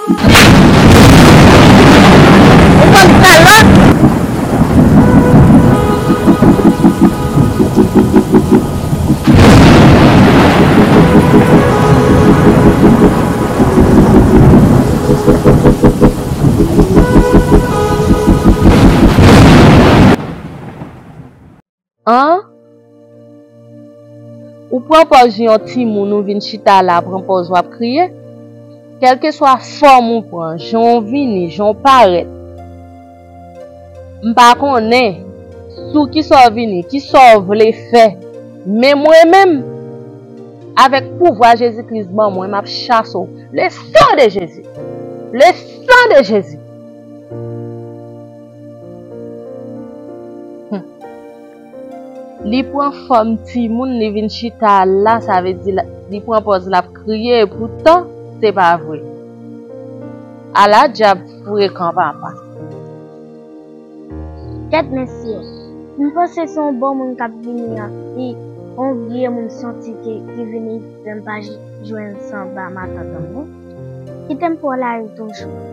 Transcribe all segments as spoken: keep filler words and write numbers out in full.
Ou konn kalòt? An? Ou pran pòz yon timoun, ou vin chita la, pran pòz w ap kriye? Kèlkeswa fòm ou pran, jan w vini, jan w parèt, m pa konnen sou kisa w vini, kisa w vle fè, men mwen menm, avèk pouvwa Jezi Kris ban mwen, m ap chase w. Le sang de Jésus! Le sang de Jésus! Hmm. Li pran fòm timoun, li vin chita la, sa vle di la, li pran pòz l ap kriye, epoutan, se pa vre. Ala dyab frekan, papa. Kèt mesye, m panse se yon bon moun k ap vini an, li yon vye moun soti ki, ki vini fè m pa j-, jwenn sanba matant an non. Kite m pou w lari toujou.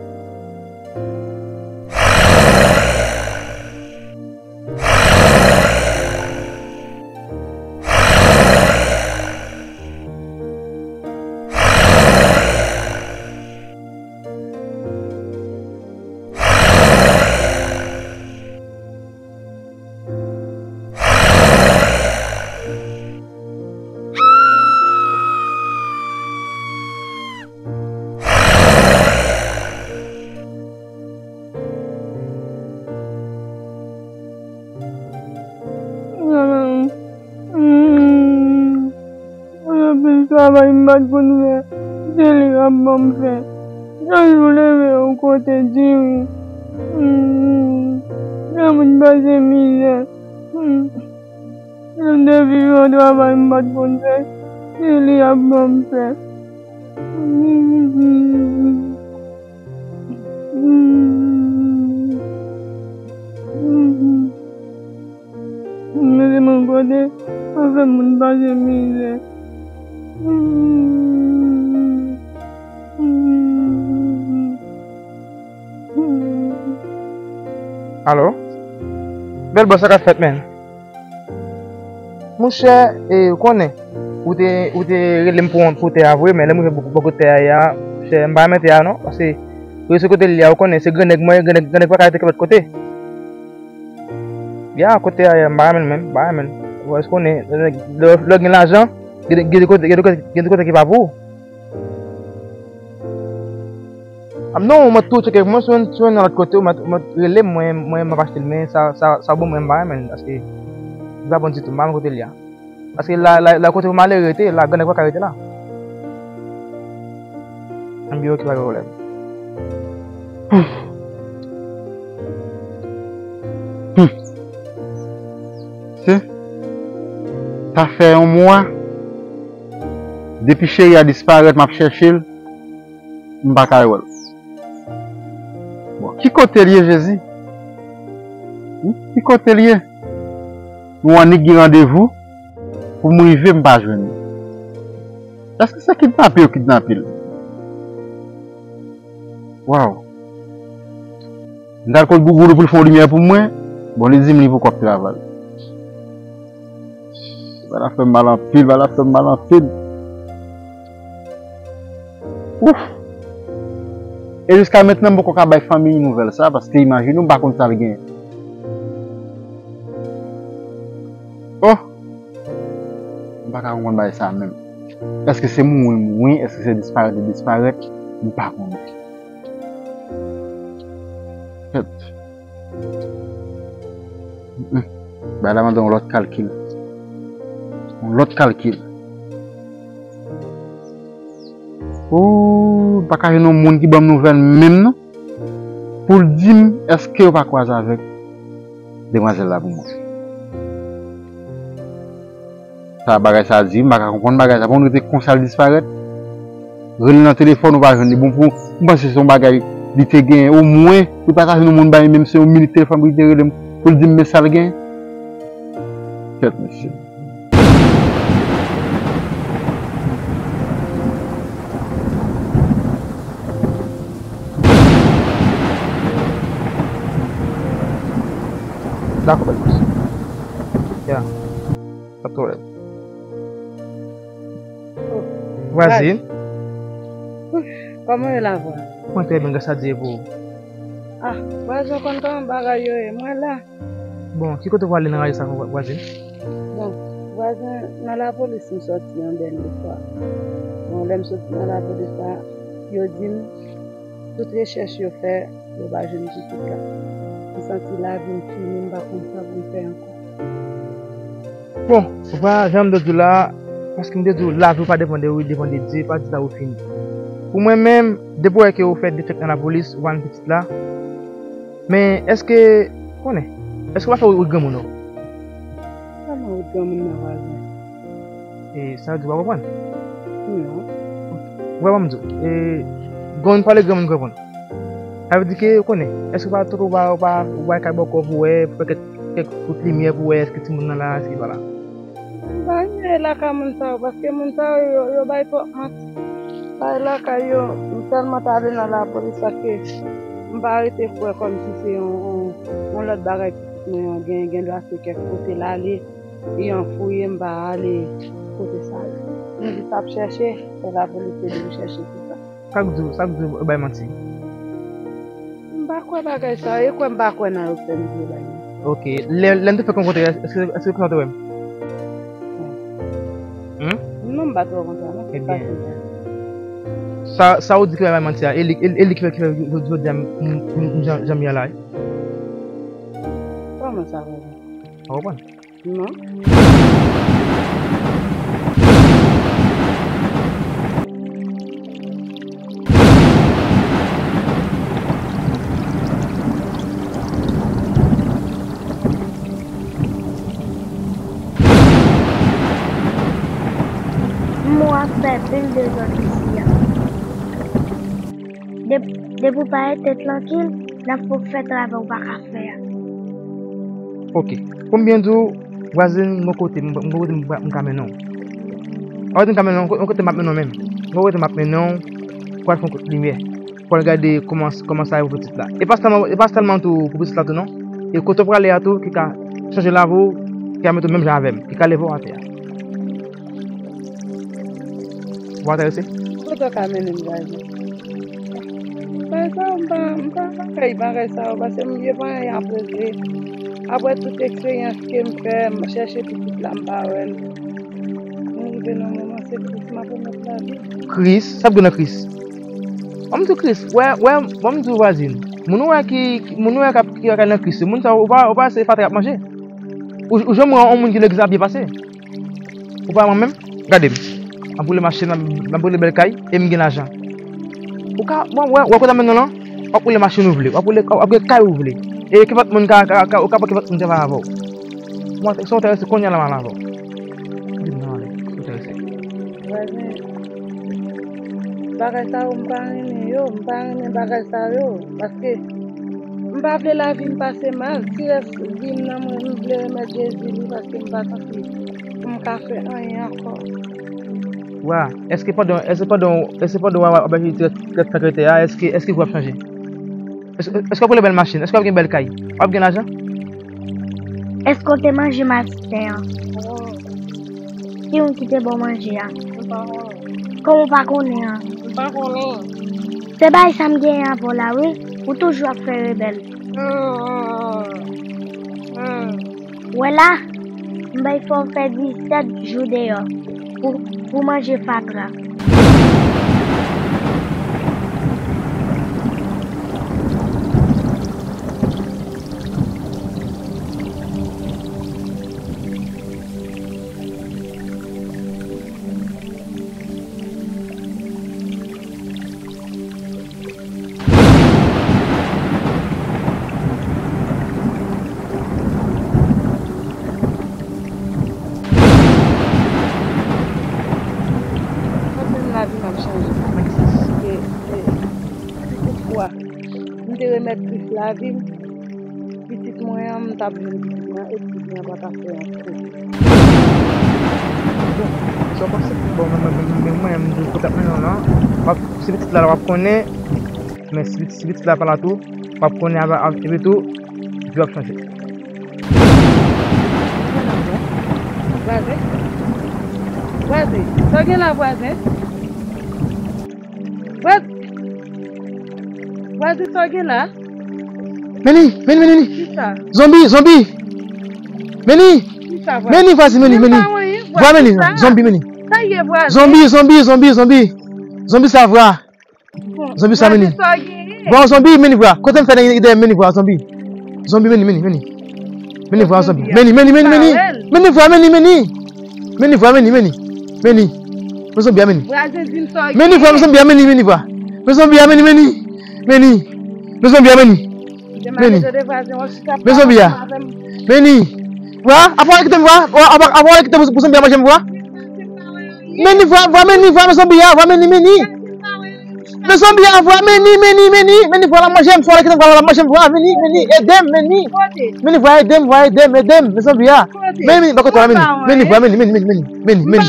Anpil travay m pa t konn fè, se li k ap ban m fè. Chak jou leve yon kote diri. Granmoun pase mizè. Menm depi yon travay m pa t konn fè, se li ap ban m fè. Mete mwen kote, pa fè moun pase mizè. Alo? Bèl bòs, sa k ap fèt, menn? Monchè, e, ou konnen, ou te, ou te rele m pou, pou tè a vre, men lè m rive bò, bò kote tè a ye a, monchè, m pa renmen tè a non, paske rezo kote l ye a, ou konnen, se grannèg mwen ye, grannèg, grannèg pa ka rete lòt kote. Ya, kote tè a ye a, m pa renmen l menm, m pa renmen l. Ou konnen, lè, lè, lè w gen lajan, gen, gen de kote, gen de kote, gen de kote ki pa pou ou. Ap non, ou mèt tou tcheke pou mwen, si w jwenn, si w jwenn nan lòt kote, ou mèt, ou mèt rele m, mwen, mwen, m ap achte l, men sa, sa, sa w ban mwen, m pa renmen l, paske li pa bon ditou, m pa renmen kote l ye a. Paske la, la, la kote pou m ale rete, la, grannèg pa ka rete la. Ann byen, oke, pa gen pwoblèm. Hmm. Se, sa fè yon mwa, depi cheri a disparèt, m ap chèche l. M pa ka wè l. Bon, ki kote l ye, Jezi? Hmm? Ki kote l ye? Nou annik gen randevou pou m rive, m pa jwenn li. Èske se kidnape yo kidnape l? Waw. M t al kot Gougoulou pou l fè yon limyè pou mwen. Bon, li di m li poko ap travay. Bagay la fè m mal anpil, bagay la fè m mal anpil. Ouf! E jiska mentnan, m poko ka bay fanmi nouvèl sa, paske imajine w, m pa konn sa l gen. Oh! M pa ka konprann bagay sa menm. Èske se mouri mouri, èske se disparèt li disparèt, m pa konnen. Kèt. Mm, mm. Bagay la mande yon lòt kalkil. Yon lòt kalkil. Ooh, m pa ka jwenn yon moun ki ban m nouvèl menm non. Pou l di m èske yo pa kwaze avèk demwazèl la pou mwen. Sa bagay sa di, m pa ka konprann bagay sa. Pou moun rete konsa l disparèt. Rele nan telefòn ou pa jwenn li. Bon, pou m panse se yon bagay li te genyen. Omwen, li pa ta jwenn yon moun ba li, menm se yon minit telefòn pou li te rele m, pou l di m men sa l genyen. Kèt, mesye. Dakò, bèl bòs. Ya. Pa t pwoblèm. Vwazin. Kòman w ye la, vwa? Mwen trè byen, gras a Dye, e pou ou? Ah, vwazin, w konn kòman bagay yo ye. Mwen la. Bon, ki kote w prale nan raje sa, vwa-, vwazin? Bon, vwazin, nan lapolis m sòti yon dènye fwa. Bon, lè m soti nan lapolis la, yo di m, tout rechèch yo fè, yo pa jwenn pitit la. M santi lavi m fini, m pa konn sa pou m fè ankò. Bon, vwa, jan m te di w la, paske m te di w, lavi w pa depann de ou, li depann de Dye, pa di sa ou fini. Pou mwen menm, depi w wè ke ou fè defèt nan lapolis, ou pa jwenn pitit la, men èske, konnen, èske w pa fè wout granmoun non? Kòman wout granmoun nan, vwazin? E sa vle di w pa konprann? Non. Ou pa konprann m di w. E, granmoun pale, granmoun konprann. Sa vle di ke, ou konnen, èske w pa, ou pa, ou pa, ou pa kay bòkò pou wè, pou fè kèk, kèk kout limyè pou wè èske timoun nan la, èske li pa la? M pa renmen lakay moun sa yo, paske moun sa yo, yo, yo bay twòp manti. Bay lakay yo, m tèlman t ale nan lapolis, paske m pa rete kwè kòmsi se yon, yon, yon lòt bagay pitit mwen an gen, gendwa se kèk kote l ale, li anfouye, m pa ale kote sa yo. M jis ap chèche, se lapolis te di m chèche tout sa. Sa k di w, sa k di w bay manti? M pa kwè bagay sa yo, e kwè m pa kwè nan yo fè m di yo bay manti. Ok, lè, lè n te fèk rankontre, èske, èske konsa w te wè m? Hmm? Non, m pa twò konsa, non. Ebyen, sa, sa w di ki bay manti a, e li, e, e li ki fè, ki fè jodi, jodi a m, m, m, m jan, jan m ye a la, wi. Kòman sa, vwazin? Ou konprann? Non. M wè w ap fè pil dezòd isi a. Dep-, depi w pa rete trankil, n ap fè w fè travay ou pa ka fè a. Ok. Pou m byen di w, vwazin, m gon kote, m, m gon kote m, m ka mennen w. Ou pa kote m ka mennen w, yon kote m ap mennen w menm. M gon kote m ap mennen w, pou al fè yon kout limyè. Pou al gade kòman, kòman sa ye pou pitit la. E pa sèlman, e pa sèlman tou pou pitit la tou non. E kote w prale a tou, ki ka chanje lavi w, ki ka mete w menm jan avè m, ki ka leve w atè a. Ou pa enterese? Kote w ka mennen m, vwazin? Bagay sa yo, m pa, m pa, m pa fè bagay sa yo, paske m vye pa anyen apre vre. Apre tout eksperyans ke m fè, m chèche pitit la, m pa wè l. M rive nan moman, se Kris m ap remèt lavi. Kris? Sa ap gen nan Kris? Ban m di w Kris, wè, wè, ban m di w vwazin. Moun ou wè ki, ki, moun ou wè k ap, ki ap nan Kris yo, moun sa yo, ou pa, ou pa se fatra y ap manje. Ou, ou janm wè yon moun ki legliz ap byen pase? Ou pa wè mwen menm? Gade m. M ap woule machin, m ap, m ap woule bèl kay, e m gen lajan. Ou ka, bon, wè, wè kote m mennen w lan, w ap woule machin ou vle, w ap woule, w ap gen kay ou vle. E kenpòt moun ka, ka, ka, ou ka pran kenpòt moun travay avè w. Mwen, si w enterese, kounye a la m al avè w. Di m nan ale, si w enterese. Vwazin, bagay sa yo, m pa renmen yo, m pa renmen bagay sa yo, paske m pa vle lavi m pase mal. Si rès vi m nan mwen, m vle remèt Jezi li, paske m pa santi pou m ka fè anyen ankò. Wa, èske pandan, èske pandan, èske pandan w ap aji trè, trè, trè, trè a, èske, èske vi w ap chanje? Èske, èske w ap gen bèl machin? Èske w ap gen bèl kay? W ap gen lajan? Èske w te manje maten an? Ki moun ki te ba w manje a? M pa konnen. Kòman w pa konnen an? M pa konnen. Se bagay sa m genyen avè w la, wi. Ou toujou ap fè rebèl. Hmm, hmm, hmm. Wè la, m bay fè w fè disèt jou deyò pou, pou manje fatra. Mwen menm lavi m ap chanje. Paske, eh, si toutfwa m te remèt Kris lavi m, pitit mwen an, m t ap jwenn pitit mwen an, e pitit mwen an pa t ap fè yon kou. Bon, sa w panse? Bon, men, men, men, men mwen, m di w kote ap mennen w lan, w ap, si pitit la la, w ap konnen, men si, si pitit la pa la tou, w ap konnen, ap, ap, epi tou, vi w ap chanje. Vwazen? Vwazen, sa w gen la, vwazen? Vwaz-, vwazen, sa w gen la? Meni, meni, meni, meni. Kisa? Zonbi, zonbi. Meni. Kisa, vwazen? Meni, vwazen, meni, meni. Vwa, meni. Zonbi, meni. Sa ye, vwazen? Zonbi, zonbi, zonbi, zonbi. Zonbi sa vwa. Zonbi sa, meni. Vwa, zonbi, meni vwa. Kote m fè nan ide, meni vwa, zonbi. Zonbi, meni, meni, meni. Meni vwa, zonbi. Meni, meni, meni, meni. Meni vwa, meni, meni. Meni vwa, meni, meni. Meni. Men zonbi a, meni. Meni vwa, men zonbi a, meni, meni vwa. Men zonbi a, meni, meni. Meni. Men zonbi a, meni. Meni. Men zonbi a. Meni. Vwa, apa w kite m vwa? Apa w kite m pou zonbi a manje m vwa? Meni vwa, vwa, meni vwa, men zonbi a, vwa, meni, meni. Men zonbi a, vwa, meni, meni, meni. Meni vwa, l ap manje m, vwa, l ap manje m, vwa, meni, meni, ede m, meni. Meni vwa, ede m, vwa, ede m, ede m, men zonbi a. Meni, meni, bò kote w la, meni. Meni vwa, meni, meni, meni, meni, meni, meni.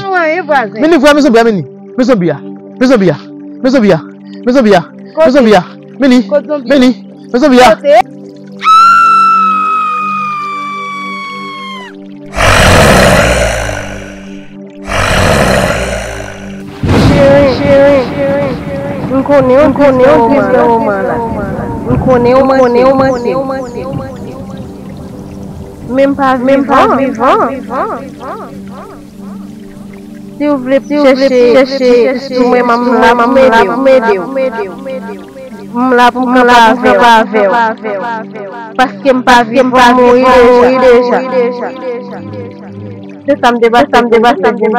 Meni vwa, men zonbi a, meni. Men zonbi a. Men zonbi a. Men zonbi a. Men zonbi a. Men zonbi a. Meni. Meni. Men zonbi a. Cheri, cheri, m konnen w tris nan moman la. M konnen w manke m. Men m pa vivan. Si w vle chèche, chèche sou mwen, m la, m la pou m ede w. M la pou m kanpe avè w. Paske m pa vivan, m mouri deja. Se sa m te pase pou w.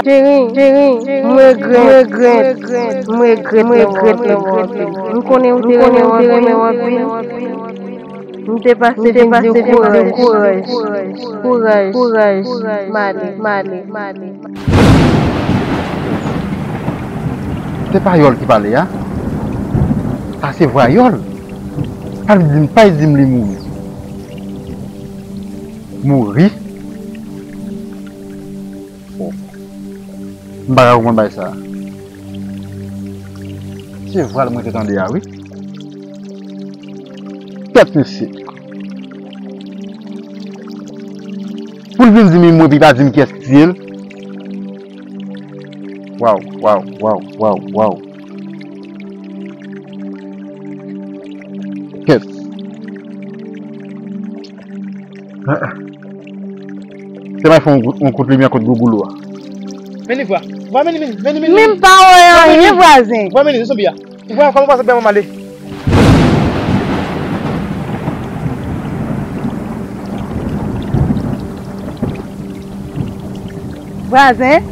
Cheri, cheri, m regrèt, m regrèt, m regrèt, m regrèt nan moman. M konnen w te renmen w anpil. M te pase vin di w kouraj, kouraj, kouraj, kouraj, m ale, m ale, m ale. Se pa yòl ki pale a. Sa se vwa yòl. Pa di m, pa di m li mouri. Mouri? Bon. M pa ka konprann bagay sa a. Se vwa l mwen te tande a, wi. Kèt mesye. Pou l vin di m li mouri epi li pa di m kiyès ki tiye l. Waw, waw, waw, waw, waw. Kèt. Se pa fè yon kout limyè kont gwo goulo a. Meni vwa. Vwa meni, meni, meni, meni. Men m pa wè anyen, vwazen. Vwa meni, zonbi a. Vwa, kòman w pase bè manman ale? Vwazen.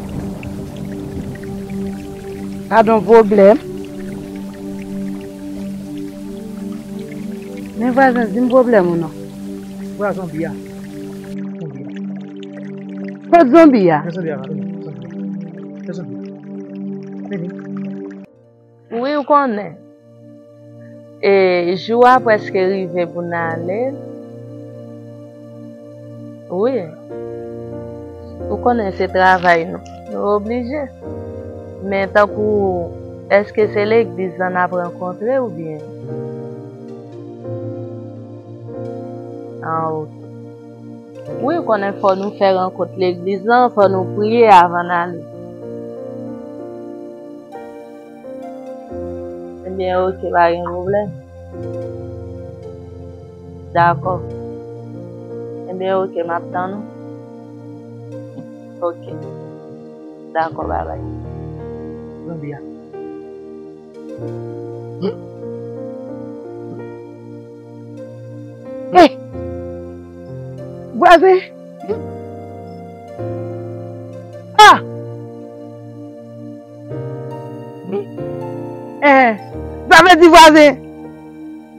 Gadon pwoblèm. Men vwazen, di m pwoblèm ou non. Vwa zonbi a. Zonbi a. Kot zonbi a? Men zonbi a, pa tounen. Zonbi a. Men zonbi a. Men li. Wi, ou konnen. E, jou a prèske rive pou n ale. Wi. Ou konnen se travay nou. Nou oblije. Men tankou, èske se legliz lan n ap rankontre oubyen? Ah, ok. Wi, ou konnen fò nou fè rankont legliz lan, fò nou priye avan n ale. Ebyen, ok, pa gen pwoblèm. Dakò. Ebyen, ok, m ap tann ou. Ok. Dakò, babay. Zonbi a. Eh! Vwazen! Ah! Eh, sa vle di vwazen,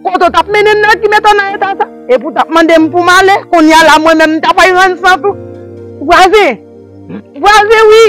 kote w t ap mennen m nan ki mete w nan eta sa? Epi w t ap mande m pou m ale, kounye a la mwen menm m ta pral rann sant ou. Vwazen! Vwazen wi!